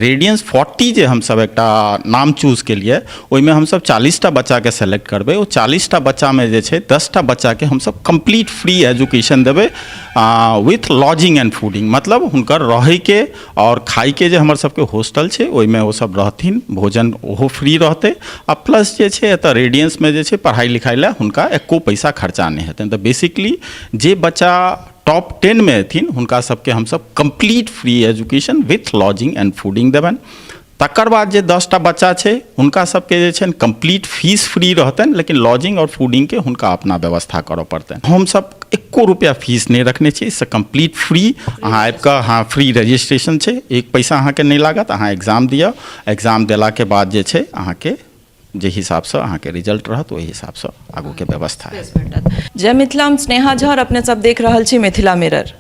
Radiance 40 जे हमसब एकटा नाम चूज केलिए, ओहिमे हमसब 40टा बच्चाके सेलेक्ट करबै। ओ 40टा बच्चामे जे छै 10टा बच्चाके हमसब कम्प्लीट फ्री एजुकेशन देबै विथ लॉजिंग एंड फूडिंग। मतलब हुनकर रहैके आओर खाइके जे हमर सबके हॉस्टल छै, ओहिमे ओ सब रहथिन, भोजन ओहो फ्री रहतै। आ प्लस जे छै एतऽ रेडियंसमे जे छै पढ़ाइ लिखाइ लए हुनका एको पैसा खर्चा नहि हेतनि। तऽ बेसिकली जे बच्चा टॉप 10मे एथिन, हुनका सबके हमसब complete free education with lodging and fooding देबनि। तकर बाद जे 10टा बच्चा छै, हुनका सबके जे छै कम्प्लीट फीस फ्री रहतनि, लेकिन लॉजिंग आओर फूडिंगके हुनका अपना व्यवस्था करऽ पड़तनि। हमसब एको रुपैआ फीस नहि रखने छी से कम्प्लीट फ्री। अहाँ आबि कऽ, हाँ, फ्री रजिस्ट्रेशन छै, एक पैसा अहाँके नहि लागत। अहाँ एग्जाम दिअ, एग्जाम देलाके बाद जे छै अहाँके जे हिसाबसँ अहाँके रिजल्ट रहत, ओहि हिसाबसँ आगूके व्यवस्था भेटत। जय मिथिला, हम स्नेहा झा और अपने सब देख रहल छी मिथिला मिरर।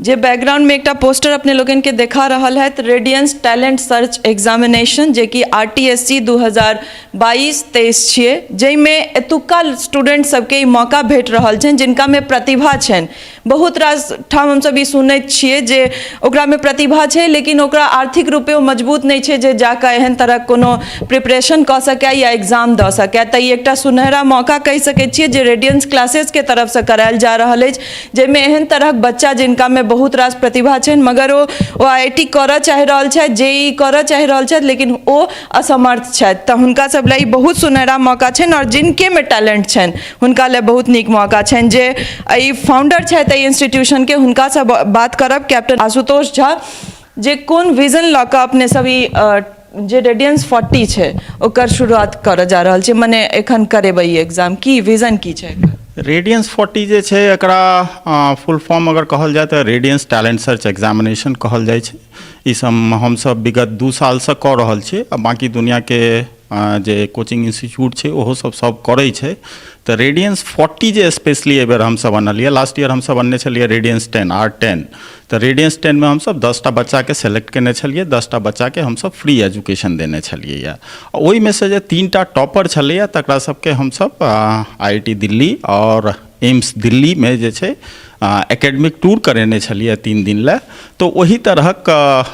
जे बैकग्राउंडमे एकटा पोस्टर अपने लोकनिके देखा रहल है, रेडियंस टैलेंट सर्च एग्जामिनेशन, जे कि आरटीएससी 2022-23 छियै, जाहिमे एतुक्का स्टूडेंट सबके ई मौका भेट रहल छनि जिनकामे प्रतिभा छनि। बहुत रास ठाम हमसब ई सुनैत छियै जे ओकरामे प्रतिभा छै, लेकिन ओकरा आर्थिक रूपे ओ मजबूत नहि छै जे जाकऽ एहन तरहक कोनो प्रिपरेशन कऽ सकए या एग्जाम दऽ सकए। तऽ ई एकटा सुनहरा मौका कहि सकै छियै जे रेडियंस क्लासेसके तरफसँ करायल जा रहल अछि, जाहिमे एहन तरहक बच्चा जिनकामे बहुत रास प्रतिभा छनि, मगर ओ ओ आईआईटी करऽ चाहि रहल छथि, जेईई करऽ चाहि रहल छथि, लेकिन ओ असमर्थ छथि, तऽ हुनका सब लए ई बहुत सुनहरा मौका छनि। आओर जिनकेमे टैलेंट छनि, हुनका लए बहुत नीक मौका छनि। जे एहि फाउंडर छथि एहि इंस्टीट्यूशनके, हुनकासँ बात करब, कैप्टन आशुतोष झा, जे कोन विजन लऽ कऽ अपने सब ई जे रेडियंस 40 छै, ओकर शुरुआत करऽ जा रहल छै, मने एखन करेबै ई एग्जाम, की विजन की छै? रेडियंस 40 जे छै, एकरा फुल फॉर्म अगर कहल जाय तऽ रेडियंस टैलेंट सर्च एग्जामिनेशन कहल जाइ छै। ई सब हमसब विगत 2 सालसँ कऽ रहल छी आ बाँकी दुनिआँके जे कोचिंग इंस्टीट्यूट छै, ओहो सब सब करै छै। तऽ रेडियंस 40 जे स्पेशली एहिबेर हमसब अनलियै, लास्ट ईयर हमसब अनने छलियै रेडियंस 10, आर 10। तऽ रेडियंस 10मे हमसब 10टा बच्चाके सेलेक्ट केने छलियै, 10टा बच्चाके हमसब फ्री एजुकेशन देने छलियै। आ ओहिमे से जे तीनटा टॉपर छलैए, तकरा सबके हमसब आईआईटी दिल्ली आओर एम्स दिल्लीमे जे छै एकेडमिक टूर करेने छलियै 3 दिन लए। तऽ ओहि तरहक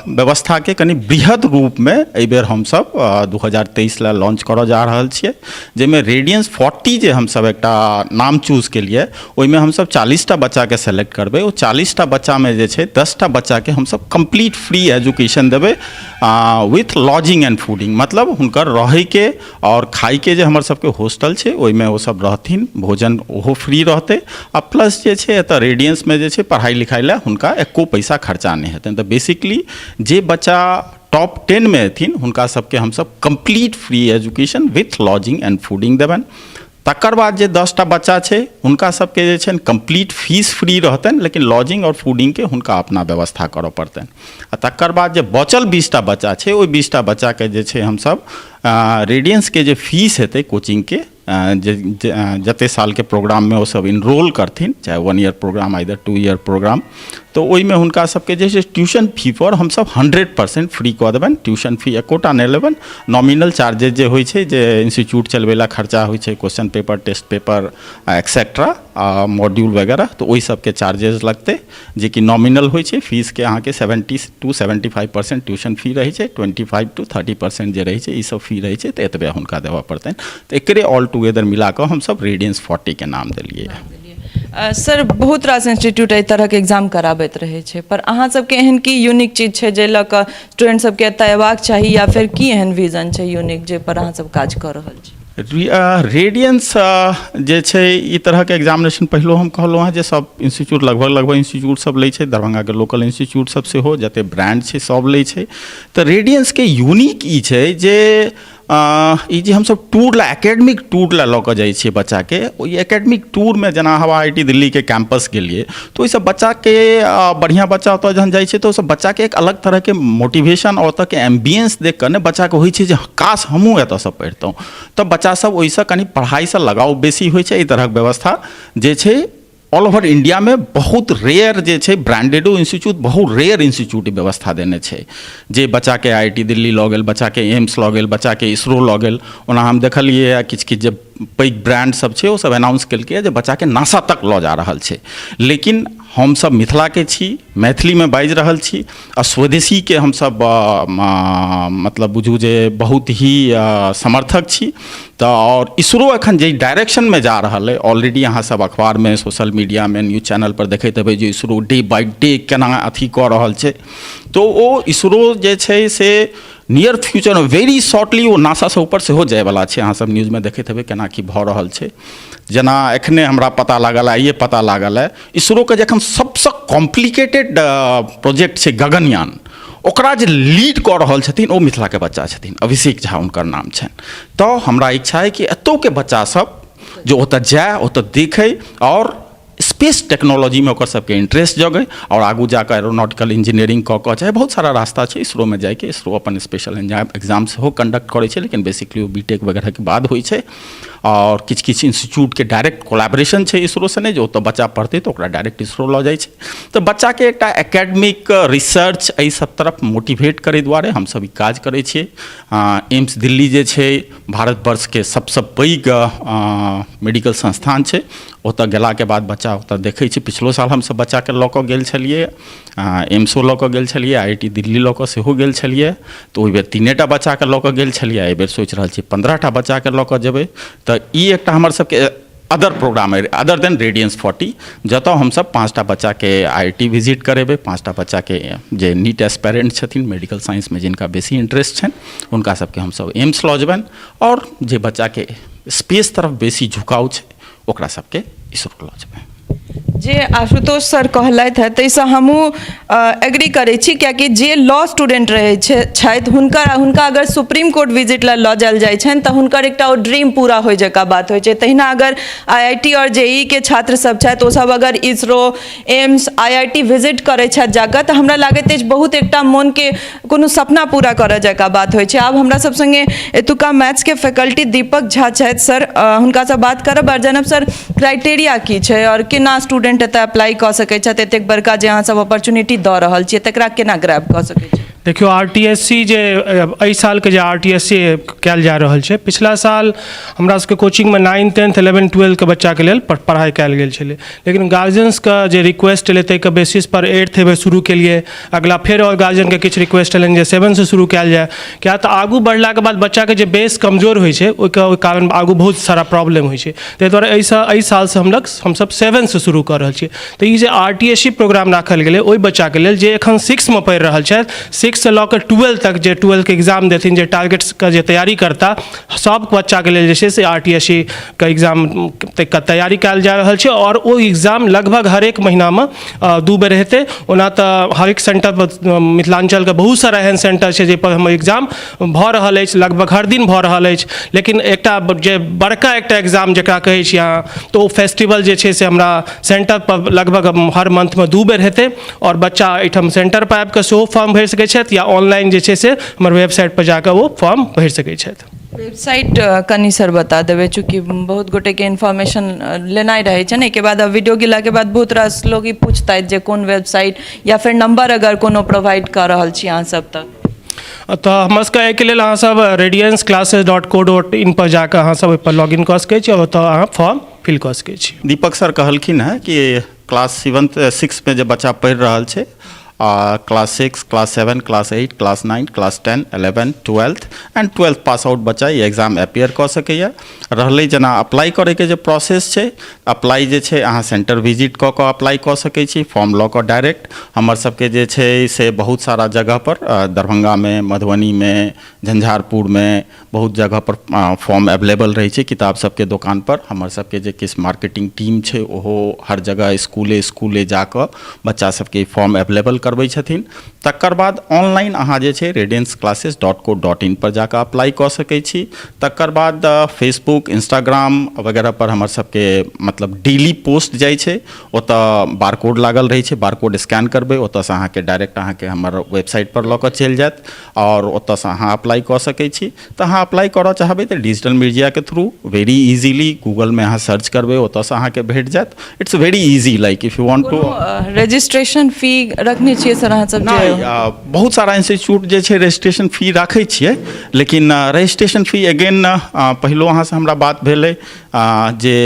व्यवस्थाके कनि बृहद रूपमे एहिबेर हमसब 2023 लए लॉन्च करऽ जा रहल छियै, जाहिमे रेडियंस 40 जे हमसब एकटा नाम चूज केलियै, ओहिमे हमसब 40टा बच्चाके सेलेक्ट करबै। ओ 40टा बच्चामे जे छै 10टा बच्चाके हमसब कम्प्लीट फ्री एजुकेशन देबै विथ लॉजिंग एंड फूडिंग। मतलब हुनकर रहैके आओर खाइके जे हमर सबके हॉस्टल छै, ओहिमे ओ सब रहथिन, भोजन ओहो फ्री रहतै। आ प्लस जे छै एतऽ रेडियंसमे जे छै पढ़ाइ लिखाइ लए हुनका एको पैसा खर्चा नहि हेतनि। तऽ बेसिकली जे बच्चा टॉप 10मे एथिन, हुनका सबके हमसब complete free education with lodging and fooding देबनि। तकर बाद जे 10टा बच्चा छै, हुनका सबके जे छै कम्प्लीट फीस फ्री रहतनि, लेकिन लॉजिंग आओर फूडिंगके हुनका अपना व्यवस्था करऽ पड़तनि। आ तकर बाद जे बचल 20टा बच्चा छै, ओहि 20टा बच्चाके जे छै हमसब रेडियंसके जे फीस हेतै कोचिंगके, जे जते सालके प्रोग्राममे ओ सब इनरोल करथिन, चाहे one year program, either 2 year program, तऽ ओहिमे हुनका सबके जे छै ट्यूशन फी पर हमसब 100% फ्री कऽ देबनि। ट्यूशन फी एकोटा नहि लेबनि। नॉमिनल चार्जेज जे होइ छै, जे इंस्टीट्यूट चलबै लए खर्चा होइ छै, question paper, test paper, etcetera, module वगैरह, तऽ ओहि सबके चार्जेस लगतै, जे कि नॉमिनल होइ छै। फीसके अहाँके 70 to 75% tuition fee रहै छै, 25 to 30% जे रहै छै ई सब फी रहै छै। तऽ एतबे हुनका देबऽ पड़तनि। तऽ एकरे ऑल टुगेदर मिला कऽ हमसब रेडियंस 40के नाम देलियै। सर, बहुत रास इंस्टीट्यूट एहि तरहक एग्जाम कराबैत रहै छै, पर अहाँ सबके एहन की यूनिक चीज छै जे लऽ कऽ स्टूडेंट सबके एतऽ अयबाक चाही, या फेर की एहन विजन छै यूनिक जे पर अहाँ सब काज कऽ रहल छी? रेडियंस जे छै ई तरहके एग्जामिनेशन, पहिलो हम कहलहुँ हँ जे सब इंस्टीट्यूट, लगभग लगभग इंस्टीट्यूट सब लै छै। दरभंगाके लोकल इंस्टीट्यूट सब सेहो, जते ब्रांड छै, सब लै छै। तऽ रेडियंसके यूनिक ई छै जे ई जे हमसब टूर लए, एकेडमिक टूर लए लऽ कऽ जाइ छियै बच्चाके, ओहि एकेडमिक टूरमे जेना हवा आईआईटी दिल्लीके कैंपस गेलियै, तऽ ओहिसँ बच्चाके, बढ़िआँ बच्चा ओतऽ जहन जाइ छै, तऽ ओहिसँ बच्चाके एक अलग तरहके मोटिवेशन, ओतऽके एम्बियंस देख कऽ ने बच्चाके होइ छै जे काश हमहूँ एतऽसँ पढ़ितहुँ। तऽ बच्चा सब ओहिसँ कनि पढ़ाइसँ लगाव बेसी होइ छै। एहि तरहक व्यवस्था जे छै ऑल ओवर इंडियामे बहुत रेयर जे छै, ब्रांडेडो इंस्टीट्यूट, बहुत रेयर इंस्टीट्यूट ई व्यवस्था देने छै जे बच्चाके आईआईटी दिल्ली लऽ गेल, बच्चाके एम्स लऽ गेल, बच्चाके इसरो लऽ गेल। ओना हम देखलियै किछु किछु जे पैघ ब्राण्ड सब छै, ओ सब अनाउंस केलकै जे बच्चाके नासा तक लऽ जा रहल छै। लेकिन हमसब मिथिलाके छी, मैथिलीमे बाजि रहल छी आ स्वदेशीके हमसब मतलब बुझू जे बहुत ही समर्थक छी। तऽ आओर इसरो एखन जाहि डायरेक्शनमे जा रहल अइ, ऑलरेडी अहाँ सब अखबारमे, सोशल मीडियामे, न्यूज चैनल पर देखैत हेबै जे इसरो डे बाय डे केना अथी कऽ रहल छै। तऽ ओ इसरो जे छै से नियर फ्यूचरमे वेरी शॉर्टली ओ नासासँ ऊपर सेहो जायवला छै। अहाँ सब न्यूजमे देखैत हेबै केना की भऽ रहल छै। जेना एखने हमरा पता लागल, आइए पता लागल है, इसरोके जे एखन सबसँ कॉम्प्लिकेटेड प्रोजेक्ट छै गगनयान, ओकरा जे लीड कऽ रहल छथिन ओ मिथिलाके बच्चा छथिन, अभिषेक झा हुनकर नाम छनि। तऽ हमरा इच्छा अइ कि एतौके बच्चा सब जे ओतऽ जाय, ओतऽ देखै आओर स्पेस टेक्नोलॉजीमे ओकर सबके इंट्रेस्ट जगै आओर आगू जाकऽ एरोनॉटिकल इंजीनियरिंग कऽ कऽ, चाहे बहुत सारा रास्ता छै इसरोमे जाइके। इसरो अपन स्पेशल एग्जाम सेहो कंडक्ट करै छै, लेकिन बेसिकली ओ बी टेक वगैरहके बाद होइ छै। आओर किछु किछु इंस्टीट्यूटके डायरेक्ट कोलैबोरेशन छै इसरो सने, जे ओतऽ बच्चा पढ़तै तऽ ओकरा डायरेक्ट इसरो लऽ जाइ छै। तऽ बच्चाके एकटा एकेडमिक रिसर्च एहि सब तरफ मोटिवेट करै दुआरे हमसब ई काज करै छियै। एम्स दिल्ली जे छै भारतवर्षके सबसँ पैघ मेडिकल संस्थान छै। ओतऽ गेलाके बाद बच्चा ओतऽ देखै छै। पिछलो साल हमसब बच्चाके लऽ कऽ गेल छलियै, एम्सो लऽ कऽ गेल छलियै, आई I T Delhi लऽ कऽ सेहो गेल छलियै। तऽ ओहि बेर 3 टा बच्चाके लऽ कऽ गेल छलियै, एहि बेर सोचि रहल छी 15 टा बच्चाके लऽ कऽ जेबै। तऽ ई एकटा हमर सबके अदर प्रोग्राम अइ अदर देन रेडियंस 40, जतऽ हमसब 5 टा बच्चाके आई I T visit करेबै, 5 टा बच्चाके जे नीट एस्पेरेंट छथिन, मेडिकल साइंसमे जिनका बेसी इंट्रेस्ट छनि, हुनका सबके हमसब एम्स लऽ जेबनि आओर जे बच्चाके स्पेस तरफ बेसी झुकाव छै ओकरा सबके इसरो लऽ जेबै। जे आशुतोष सर कहलथि हे, ताहिसँ हमहूँ एग्री करै छी, कियाकि जे लॉ स्टूडेंट रहै छै छथि, हुनका अगर सुप्रीम कोर्ट विजिट लए लऽ जायल जाइ छनि तऽ हुनकर एकटा ओ ड्रीम पूरा होइ जकाँ बात होइ छै। तहिना अगर आईआईटी आओर जेईई के छात्र सब छथि, ओसब अगर इसरो, एम्स, आईआईटी विजिट करै छथि जाकऽ, तऽ हमरा लागैत अछि बहुत एकटा मोनके कोनो सपना पूरा करऽ जकाँ बात होइ छै। आब हमरा सब सङ्गे एतुका मैथ्सके फैकल्टी दीपक झा छथि। सर, हुनकासँ बात करब आओर जानब, सर, क्राइटेरिया की छै आओर केना स्टूडेंट एतऽ अप्लाई कऽ सकै छथि? एतेक बड़का जे अहाँ सब अपॉर्चुनिटी दऽ रहल छियै, तकरा केना ग्रैब कऽ सकै छै? देखियौ, आरटीएससी जे एहि सालके जे आरटीएससी कयल जा रहल छै, पिछला साल हमरा सबके कोचिंगमे 9, 10th, 11, 12के बच्चाके लेल पढ़ाइ कयल गेल छलै, लेकिन गार्जियंसके जे रिक्वेस्ट एलै ताहिके बेसिस पर एट्थ एहि बेर शुरू केलियै। अगला फेर आओर गार्जियनके किछु रिक्वेस्ट एलनि जे सेवनसँ शुरू कयल जाय, किया तऽ आगू बढ़लाके बाद बच्चाके जे बेस कमजोर होइ छै, ओहिके ओहि कारण आगू बहुत सारा प्रॉब्लम होइ छै। ताहि दुआरे एहिसँ एहि सालसँ हमसभ सेवनसँ शुरू कऽ रहल छियै। तऽ ई जे आरटीएससी प्रोग्राम राखल गेलै, ओहि बच्चाके लेल जे एखन सिक्समे पढ़ि रहल छथि, सिक्ससँ लऽ कऽ 12 तक, जे ट्वेल्थके एग्जाम देथिन, जे टारगेट्सके जे तैयारी करता, सभ बच्चाके लेल जे छै से आरटीएससी के एग्जाम के तैयारी कयल जा रहल छै। आओर ओ एग्जाम लगभग हरेक महीनामे दू बेर हेतै। ओना तऽ हरेक सेन्टर पर, मिथिलाञ्चलके बहुत सारा एहन सेन्टर छै जाहिपर हमर एग्जाम भऽ रहल अछि, लगभग हर दिन भऽ रहल अछि, लेकिन एकटा जे बड़का एकटा एग्जाम जकरा कहै छी अहाँ, तऽ ओ फेस्टिवल जे छै से हमरा सेन्टर पर लगभग हर मंथमे दू बेर हेतै। आओर बच्चा एहिठाम सेन्टर पर आबि कऽ सेहो फॉर्म भरि सकै छथि या ऑनलाइन जे छै से हमर वेबसाइट पर जाकऽ ओ फॉर्म भरि सकै छथि। वेबसाइट कनि सर बता देबै, चूँकि बहुत गोटेके इन्फॉर्मेशन लेनाइ रहै छै ने। एहिके बाद वीडियो गेलाके बाद बहुत रास लोग ई पूछतथि जे कोन वेबसाइट या फेर नंबर अगर कोनो प्रोवाइड कऽ रहल छी अहाँ सब तऽ। तऽ हमर सबके एहिके लेल अहाँसब radianceclasses.co.in पर जाकऽ अहाँसब ओहिपर लॉग इन कऽ सकै छी आओर ओतऽ अहाँ फॉर्म फिल कऽ सकै छी। दीपक सर कहलखिन हेँ कि क्लास सेवन्थ, सिक्समे जे बच्चा पढ़ि रहल छै, आ class 6, class 7, class 8, class 9, class 10, 11, 12th and 12th pass out बच्चा ई एग्जाम अपियर कऽ सकैए। रहलै जेना अप्लाई करैके जे प्रोसेस छै, अप्लाई जे छै अहाँ सेंटर विजिट कऽ कऽ अप्लाई कऽ सकै छी फॉर्म लऽ कऽ डायरेक्ट। हमर सबके जे छै से बहुत सारा जगहपर, दरभंगामे, मधुबनीमे, झंझारपुरमे, बहुत जगहपर फॉर्म एवेलेबल रहै छै किताब सबके दोकानपर। हमर सबके जे किछु मार्केटिंग टीम छै, ओहो हर जगह इसकुले इसकुले जाकऽ बच्चा सबके फॉर्म एवेलेबल करबै छथिन। तकर बाद ऑनलाइन अहाँ जे छै radianceclasses.co.in पर जाकऽ अप्लाई कऽ सकै छी। तकर बाद फेसबुक, इंस्टाग्राम वगैरह पर हमर सबके मतलब डेली पोस्ट जाइ छै। ओतऽ बारकोड लागल रहै छै, बारकोड स्कैन करबै, ओतऽसँ अहाँके डायरेक्ट अहाँके हमर वेबसाइट पर लऽ कऽ चलि जायत आओर ओतऽसँ अहाँ अप्लाई कऽ सकै छी। तऽ अहाँ अप्लाई करऽ चाहबै तऽ डिजिटल मीडियाके थ्रू वेरी इजीली गूगलमे अहाँ सर्च करबै, ओतऽसँ अहाँके भेट जायत। It's very easy, like if you want to registration fee रखने छियै सर अहाँ सब जे? नहि, बहुत सारा इंस्टीट्यूट जे छै रजिस्ट्रेशन फी राखै छियै, लेकिन रजिस्ट्रेशन फी अगेन पहिलो अहाँसँ हमरा बात भेलै जे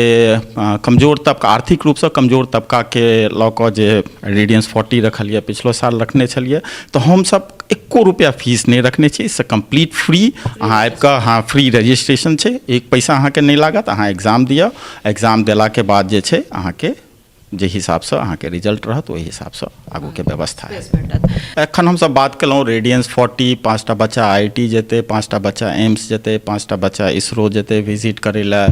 कमजोर तबका, आर्थिक रूपसँ कमजोर तबकाके लऽ कऽ जे रेडियंस 40 रखलियै, पिछलो साल रखने छलियै, तऽ हमसब एको रुपैआ फीस नहि रखने छियै। से कम्प्लीट फ्री, अहाँ आबि कऽ, हँ, फ्री रजिस्ट्रेशन छै, एक पैसा अहाँके नहि लागत। अहाँ एग्जाम दिअ, एग्जाम देलाके बाद जे छै अहाँके जे हिसाबसँ अहाँके रिजल्ट रहत, ओहि हिसाबसँ आगूके व्यवस्था है। एखन हमसब बात केलहुँ रेडियंस 40, 5टा बच्चा आईआईटी जेतै, 5टा बच्चा एम्स जेतै, 5टा बच्चा इसरो जेतै विजिट करै लए,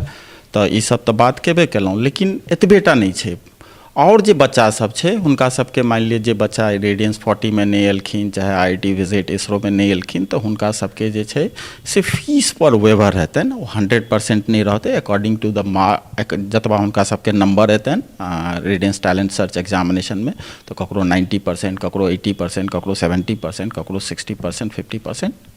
तऽ ईसब तऽ बात केबे केलहुँ, लेकिन एतबे टा नहि छै। आओर जे बच्चा सब छै हुनका सबके, मानि लिअ जे बच्चा रेडियंस 40मे नहि एलखिन, चाहे आईआईटी विजिट इसरोमे नहि एलखिन, तऽ हुनका सबके जे छै से फीस पर वेवर हेतनि। ओ 100% नहि रहतै, अकॉर्डिंग टू द जतबा हुनका सबके नंबर एतनि रेडियंस टैलेंट सर्च एग्जामिनेशनमे, तऽ ककरो 90%, ककरो 80%, ककरो 70%, ककरो 60%, 50%,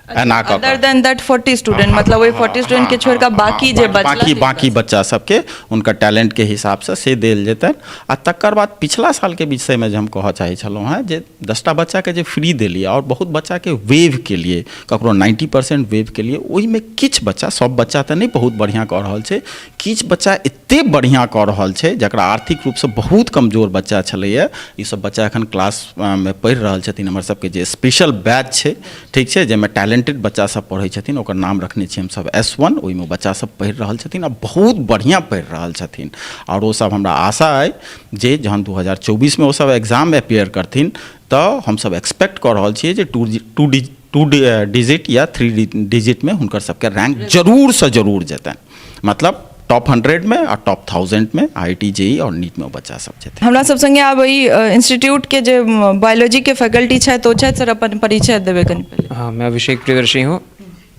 एना कऽ। अदर देन that 40 student, मतलब ओहि 40 स्टूडेंट के छोड़ि कऽ बाकी जे बचला बाकी बच्चा सबके हुनकर टैलेंटके हिसाबसँ से देल जेतनि। आ तकर बाद पिछला सालके विषयमे जे हम कहऽ चाहै छलहुँ हेँ जे 10टा बच्चाके जे फ्री देलियै आओर बहुत बच्चाके वेव केलियै, ककरो 90% वेव केलियै, ओहिमे किछु बच्चा, सब बच्चा तऽ नहि बहुत बढ़िआँ कऽ रहल छै, किछु बच्चा एते बढ़िआँ कऽ रहल छै जकरा आर्थिक रूपसँ बहुत कमजोर बच्चा छलैए। ईसब बच्चा एखन क्लासमे पढ़ि रहल छथिन। हमर सबके जे स्पेशल बैच छै, ठीक छै, जाहिमे टैलेंटेड बच्चा सब पढ़ै छथिन, ओकर नाम रखने छियै हमसब S1। ओहिमे बच्चा सब पढ़ि रहल छथिन आ बहुत बढ़िआँ पढ़ि रहल छथिन। आओर ओसब, हमरा आशा अइ जे जहन 2024मे ओसब एग्जाम अपियर करथिन, तऽ हमसब एक्सपेक्ट कऽ रहल छियै जे टू टू टू डिजिट या 3 डिजिटमे हुनकर सबके रैंक जरूरसँ जरूर जेतनि, मतलब टॉप 100मे आ टॉप 1000मे आईआईटी, जेई आओर नीटमे ओ बच्चा सब जेतै। हमरा सब संगे आब ई इंस्टीट्यूट के जे बायोलॉजी के फैकल्टी छथि, ओ छथि। सर, अपन परिचय देबै कनि पहिले। हाँ, मैं अभिषेक प्रियदर्शी हूँ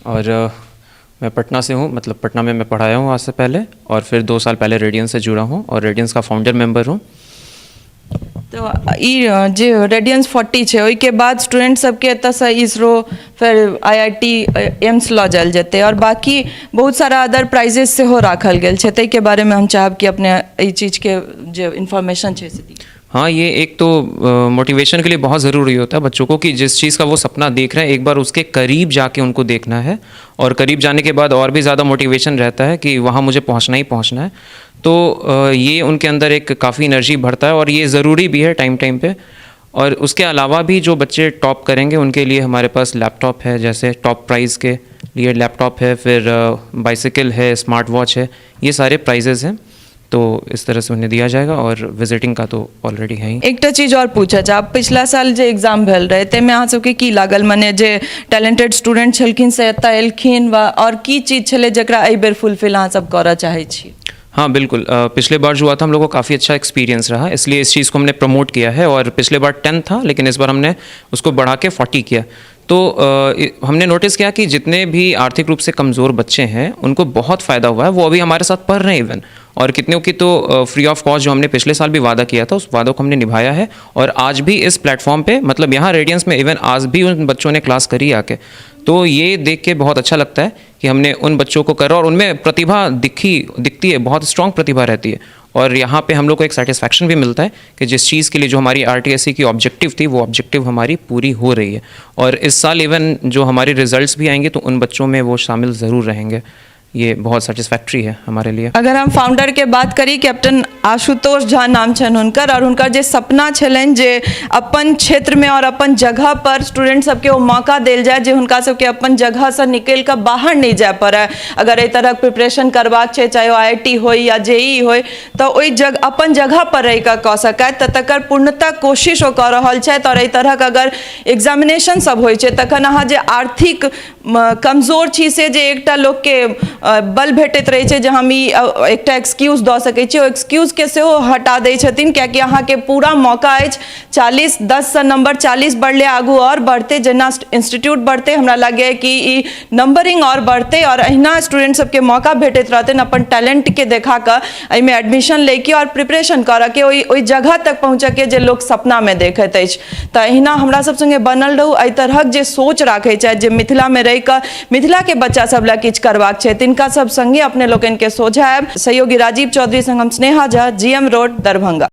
और मैं पटना से हूँ, मतलब पटना में मैं पढ़ाया हूँ आज से पहले और फिर 2 साल पहले रेडियंस से जुड़ा हूँ और रेडियंस का फाउंडर मेंबर हूँ। तऽ ई जे रेडियंस 40 छै, ओहिके बाद स्टूडेंट सबके एतऽसँ इसरो, फेर आईआईटी, एम्स लऽ जायल जेतै आओर बाकी बहुत सारा अदर प्राइजेस सेहो राखल गेल छै। ताहिके बारेमे हम चाहब कि अपने एहि चीजके जे इन्फॉर्मेशन छै से दी। हाँ, ये एक तो मोटिवेशन के लिए बहुत ज़रूरी होता है बच्चों को कि जिस चीज़ का वो सपना देख रहे हैं, एक बार उसके करीब जाके उनको देखना है और करीब जाने के बाद और भी ज़्यादा मोटिवेशन रहता है कि वहाँ मुझे पहुँचना ही पहुँचना है। तो ये उनके अंदर एक काफ़ी एनर्जी भरता है और ये ज़रूरी भी है टाइम टाइम पे। और उसके अलावा भी जो बच्चे टॉप करेंगे, उनके लिए हमारे पास लैपटॉप है, जैसे टॉप प्राइज़ के लिए लैपटॉप है, फिर बाइसिकल है, स्मार्ट वॉच है, ये सारे प्राइजेज़ हैं। तो इस तरह से उन्हें दिया जाएगा और विजिटिंग का तो ऑलरेडी है ही। एकटा चीज आओर पूछऽ चाहब। पिछला साल जे एग्जाम भेल रहै, ताहिमे अहाँ सबके की लागल, मने जे टैलेंटेड स्टूडेंट छलखिन से एतऽ एलखिन वा आओर की चीज छलै जकरा एहि बेर फुलफिल अहाँ सब करऽ चाहै छी? हाँ, बिल्कुल, पिछले बार जो हुआ था, हम लोग को काफ़ी अच्छा एक्सपीरियंस रहा, इसलिए इस चीज़ को हमने प्रमोट किया है। और पिछले बार 10 था, लेकिन इस बार हमने उसको बढ़ा के 40 किया। तो हमने नोटिस किया कि जितने भी आर्थिक रूप से कमज़ोर बच्चे हैं, उनको बहुत फ़ायदा हुआ है। वो अभी हमारे साथ पढ़ रहे हैं इवन और कितनों की तो फ्री ऑफ कॉस्ट, जो हमने पिछले साल भी वादा किया था, उस वादों को हमने निभाया है। और आज भी इस प्लेटफॉर्म पे, मतलब यहाँ रेडियंस में इवन आज भी उन बच्चों ने क्लास करी आके। तो ये देख के बहुत अच्छा लगता है कि हमने उन बच्चों को करा और उनमें प्रतिभा दिखी दिखती है, बहुत स्ट्रॉन्ग प्रतिभा रहती है। और यहाँ पे हम लोग को एक सेटिस्फैक्शन भी मिलता है कि जिस चीज़ के लिए, जो हमारी आरटीएससी की ऑब्जेक्टिव थी, वो ऑब्जेक्टिव हमारी पूरी हो रही है। और इस साल इवन जो हमारे रिजल्ट्स भी आएंगे, तो उन बच्चों में वो शामिल ज़रूर रहेंगे। ये बहुत सेटिस्फैक्ट्री है हमारे लिए। अगर हम फाउंडर के बात करी, कैप्टन आशुतोष झा नाम छनि हुनकर और हुनकर जे सपना छलनि जे अपन क्षेत्रमे और अपन जगह पर स्टूडेंट सबके ओ मौका देल जाय जे हुनका सबके अपन जगहसँ निकलि कऽ बाहर नहि जाय पड़य। अगर एहि तरहक प्रिपरेशन करबाक छै, चाहे ओ आईआईटी होय या जेई होय, तऽ ओहि जग अपन जगह पर रहि कऽ कऽ सकथि, तऽ तकर पूर्णतः कोशिश ओ कऽ रहल छथि। आओर एहि तरहक अगर एग्जामिनेशन सब होइ छै, तखन अहाँ जे आर्थिक कमजोर छी, से जे एकटा लोकके बल भेटैत रहै छै जे हम ई एकटा एक्सक्यूज दऽ सकै छी, ओ एक्सक्यूजके सेहो हटा दै छथिन, कियाकि अहाँके पूरा मौका अछि। 40, 10सँ नंबर 40 बढ़लै, आगू आओर बढ़तै। जेना इंस्टीट्यूट बढ़तै, हमरा लागैए कि ई नंबरिंग आओर बढ़तै आओर अहिना स्टूडेंट सबके मौका भेटैत रहतनि अपन टैलेंटके देखा कऽ एहिमे एडमिशन लैके आओर प्रिपरेशन करऽके, ओहि ओहि जगह तक पहुँचऽके जे लोक सपनामे देखैत अछि। तऽ अहिना हमरा सब सङ्गे बनल रहू। एहि तरहक जे सोच राखै छथि जे मिथिलामे रहि कऽ मिथिलाके बच्चा सब लए किछु करबाक छै, तिनका सब सङ्गे अपने लोकनिके सोझा आयब। सहयोगी राजीव चौधरी संग हम स्नेहा झा, जीएम रोड, दरभंगा।